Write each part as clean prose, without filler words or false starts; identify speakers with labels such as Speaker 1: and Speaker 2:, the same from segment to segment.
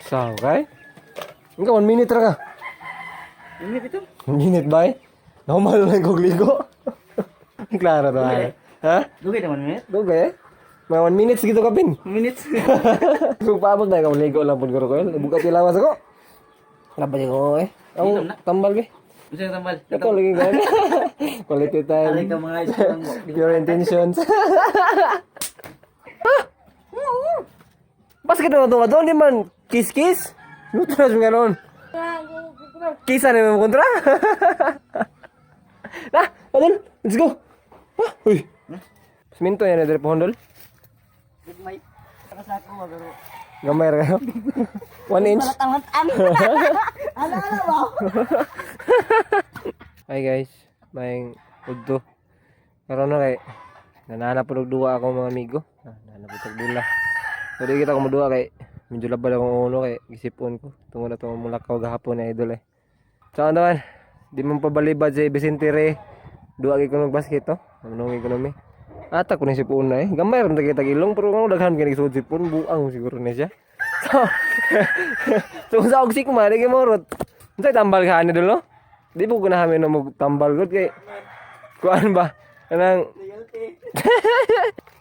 Speaker 1: Sa okay? Ikaw, 1 minute ra ka.
Speaker 2: Minute ito.
Speaker 1: 1 minute ba eh? Nahumal lang kog ligo. Klaro to ay. Ha?
Speaker 2: Dugay naman minute.
Speaker 1: Dugay eh. Mga 1 minute gitu kapin.
Speaker 2: Minutes.
Speaker 1: Kung paabot na ikaw ligo lang pud ko ko. Bukat lawas ako. Labad ko eh. Ang tambal be.
Speaker 2: Gusto yung tambal.
Speaker 1: Ikaw lagi ka. Quality time.
Speaker 2: Aray ka mga isang mo.
Speaker 1: Pure intentions. Ha? Basket na ito doon di man kiss kiss. Nuto na siya ganon. Kisa na mo kontra. Na, adol, let's go. Ah, uy. Siminto yan na dire pohon dol.
Speaker 2: May nakasako ba pero
Speaker 1: Gamay ra kayo. 1 inch.
Speaker 2: Tangat-an. Ala ala ba?
Speaker 1: Hi guys, may udto. Karon na kay nanana po og duwa ako mga amigo. Ah, nanana po og dula. So di kita ko moduwa kay medyo labad akong ulo kay gisipon ko. Tungod na itong mulakaw gahapon na idol eh. So ano man, di man pabalibad si Vicente Re. Duwa kay kunog basket to. Manungin ko nami. Ata ko ni sipon na eh. Gamay ra kita ilong pero kung daghan kay sud sipon buang siguro ni siya. So, so sa og sikma di kay morot. Unsay tambal ka ani dolo? Di po ko na kami no tambal gud kay kuan ba? Kanang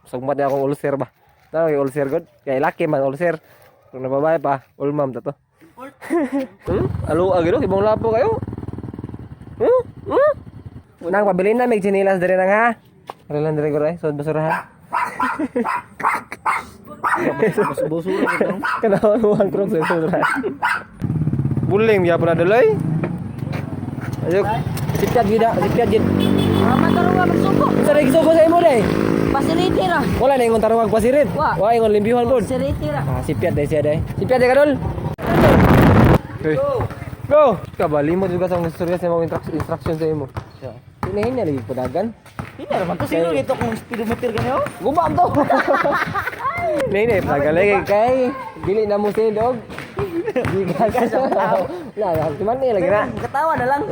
Speaker 1: sugmat na akong ulcer ba. Tama kay ulcer gud. Kay laki man ulcer. Kung nababae pa, ulmam ta to. Alo agiro kay lapo kayo. Nang pabili na mig tsinilas diri nang ha. Relan diri ko ray, sud basurahan.
Speaker 2: Buso ra ito.
Speaker 1: Kanawan mo ang crocs sa basurahan. Buling biya pa na daloy. Ayok. Sipyat gid, ah, sipyat gid.
Speaker 3: Mama tarunga magsuko.
Speaker 1: Sa lagi suko sa imo day.
Speaker 3: Pasiriti ra.
Speaker 1: Wala na ingon tarungag pasirit.
Speaker 3: Wa.
Speaker 1: Wa ingon limbiyuhan pod.
Speaker 3: Pasiriti ra.
Speaker 1: Ah, sipyat day siya day. Sipyat day kadol. Hey. Go. Kabali mo juga sa mga istorya sa mga instruction sa imo. Hinahin niya lagi padagan.
Speaker 2: Hindi naman to sino dito kung speedometer ganyo.
Speaker 1: Guba to. Nay nay padagan lagi kay dili na mo sindog. Gigas. La, cuman ni lagi na.
Speaker 2: Katawa na lang.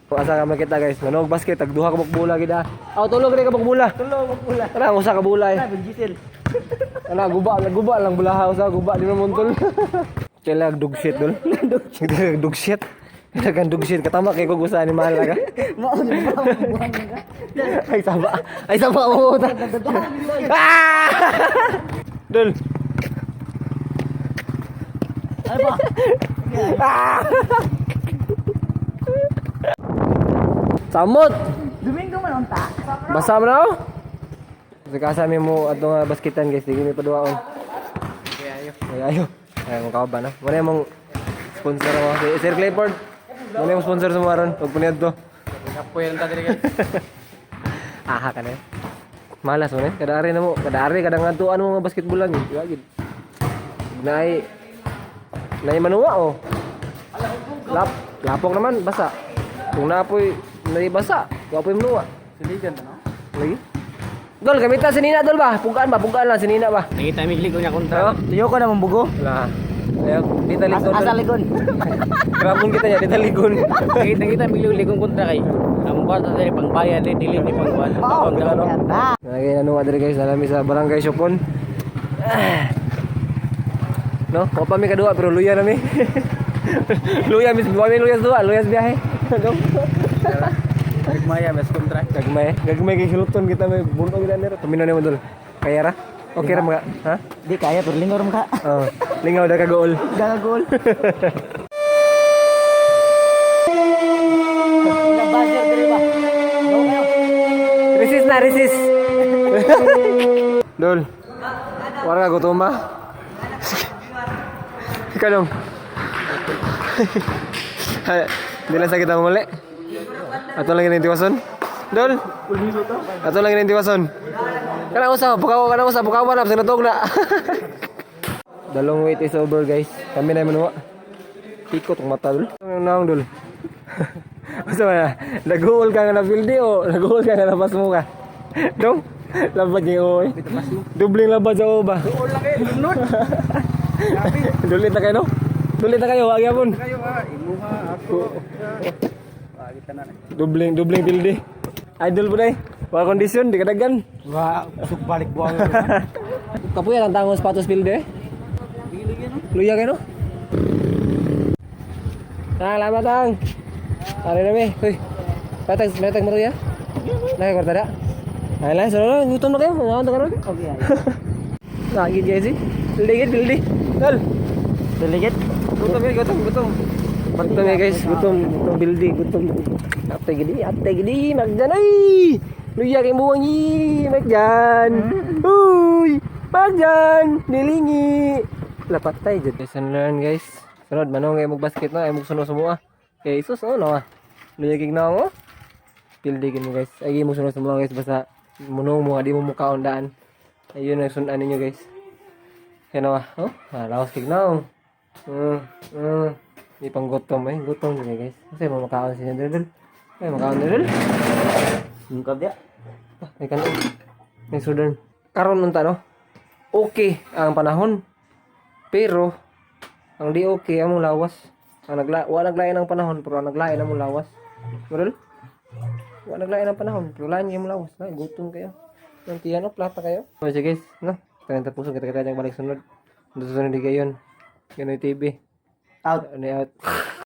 Speaker 1: Kung asa ka makita guys, manog basket tag duha ka buk bola gid ah. Aw tulog rin ka buk bola.
Speaker 2: Tulog ang pula.
Speaker 1: Tara usa ka bola eh.
Speaker 2: Sabi Giselle.
Speaker 1: Ana guba, guba lang bulaha usa guba di mo muntol. Kailag dog shit dol. Dog shit. Kailag dog shit katama kay ko gusa ni mahal ka.
Speaker 2: Mao ni ba buhang ka.
Speaker 1: Ay saba. Ay saba mo. Ah! Dol.
Speaker 2: Ano ba?
Speaker 1: Ah! Samot.
Speaker 2: Domingo man unta.
Speaker 1: Basa mo na oh. Sa kasami mo ato nga baskitan guys, di mi paduaon. Ayo. Ayo. Ay mong kaoban na. Muna yung mong sponsor mo. Si Sir Clayford. Muna yung sponsor sa mga ron. Huwag po niya to.
Speaker 2: Kapoy lang ta diri guys.
Speaker 1: Aha ka na eh. Malas mo na eh. Kada ari na mo. Kada ari, kada nga tuan mo mga basketball lang. Eh. Diba, gid? Naay, naay manuwa oh. Lapok naman, basa. Kung naapoy, naay basa. Wapoy manuwa.
Speaker 2: Suligan ta no.
Speaker 1: Lagi. Dol, gamita si Nina, Dol ba? Pugkaan ba? Pugkaan lang si Nina ba?
Speaker 2: Nakita mi ligo niya kontra.
Speaker 1: Ano?
Speaker 2: Tuyo ko na mambugo.
Speaker 1: Wala. Ayaw, di talikon.
Speaker 2: Asa ligon.
Speaker 1: Grabon kita niya, di talikon.
Speaker 4: Nakita kita migliw likong kontra kay. Among kwarta diri pangbayad diri dili ni pangkuan.
Speaker 2: Mao.
Speaker 4: Pangdaw.
Speaker 1: Nagay nanuwa diri guys, nalami sa Barangay Sopon. Ah. No, wa pa mi kadua pero luya na mi. Luya mis wa mi luya sa duwa, luya sa biyahe. Dong.
Speaker 2: Maya mes kontra.
Speaker 1: Gagmay, gagmay kay hiluton kita may buntog kita nero. Paminaw nimo dol. Kaya ra? Okay ra mga, ha?
Speaker 2: Di kaya pero lingor ka.
Speaker 1: Oh, lingaw da ka goal.
Speaker 2: Gagagol. Buzzer diri ba? Go kayo.
Speaker 1: Resist na, resist. Dol. Wala ka gutom ba? Ikaw dong. Di lang sa kita muli. Ato lang yun tiwason. Dol. Ato lang yun tiwason. Kana usa, bukaw kana usa, bukaw na sinutog na. The long wait is over guys. Kami na manuwa. Pikot ang mata dol. Ang naong dol. Basta ba na? Nag-uol ka nga na pildi o nag-uol ka nga na pasmo ka? Dong? Labad niya oy. Dubling labad sa uba.
Speaker 2: Uol lang kayo, lunod.
Speaker 1: Dulit na kayo no? Dulit na kayo, wag yapon.
Speaker 2: Kayo ah, imuha ako. Ah, kita na.
Speaker 1: Dubling, dubling pildi. Idol po day. Wala kondisyon, di kadagan.
Speaker 2: Wa, usok balik buang.
Speaker 1: Kapuya lang tangos patos pildi. Luya kayo no? Salamat ang. Ari na mi. Uy. Patag, matag mo ya? Nakakwarta na? Ay lang, sunod gutom na kayo. Ano karon?
Speaker 3: Okay.
Speaker 1: Lagi guys eh. Ligid, bildi. Tol.
Speaker 3: Delegate.
Speaker 1: Gutom eh, gutom, gutom. Gutom eh guys, gutom, gutom bildi, gutom. Ate gidi, ate gidi, magjan ay. Luya kay buwang i, magjan. Uy, magjan, nilingi. Lapat tayo dyan. Lesson learn guys. Sunod, manong kayo magbasket na, ay magsunod sumua. Kay Jesus, oh, no ah. Luya kay gnaw mo. Pildi mo guys. Ay, mo sunod sumua guys, basta munong mo, di mo mukhaon daan. Ayun ang sunan ninyo guys. Yan ah, oh, laos kay gnaw. Di pang gutom eh. Gutom din eh, guys. Kasi mo makaon siya dul. Ay, makaon dul.
Speaker 3: Mungkab dia.
Speaker 1: Ah, may kanon. May sudan. Karon unta no. Okay ang panahon. Pero ang di okay among lawas. Ang nagla wa naglain ang panahon pero ang naglain among lawas. Murul? Wa naglain ang panahon pero lain among lawas. Ay, gutom kayo. Nang tiyan no, plata kayo. Okay guys, no. Tangan tapuso kita kita balik sunod. Susunod di kayon. Ganoy TV.
Speaker 3: Out.
Speaker 1: Ano out.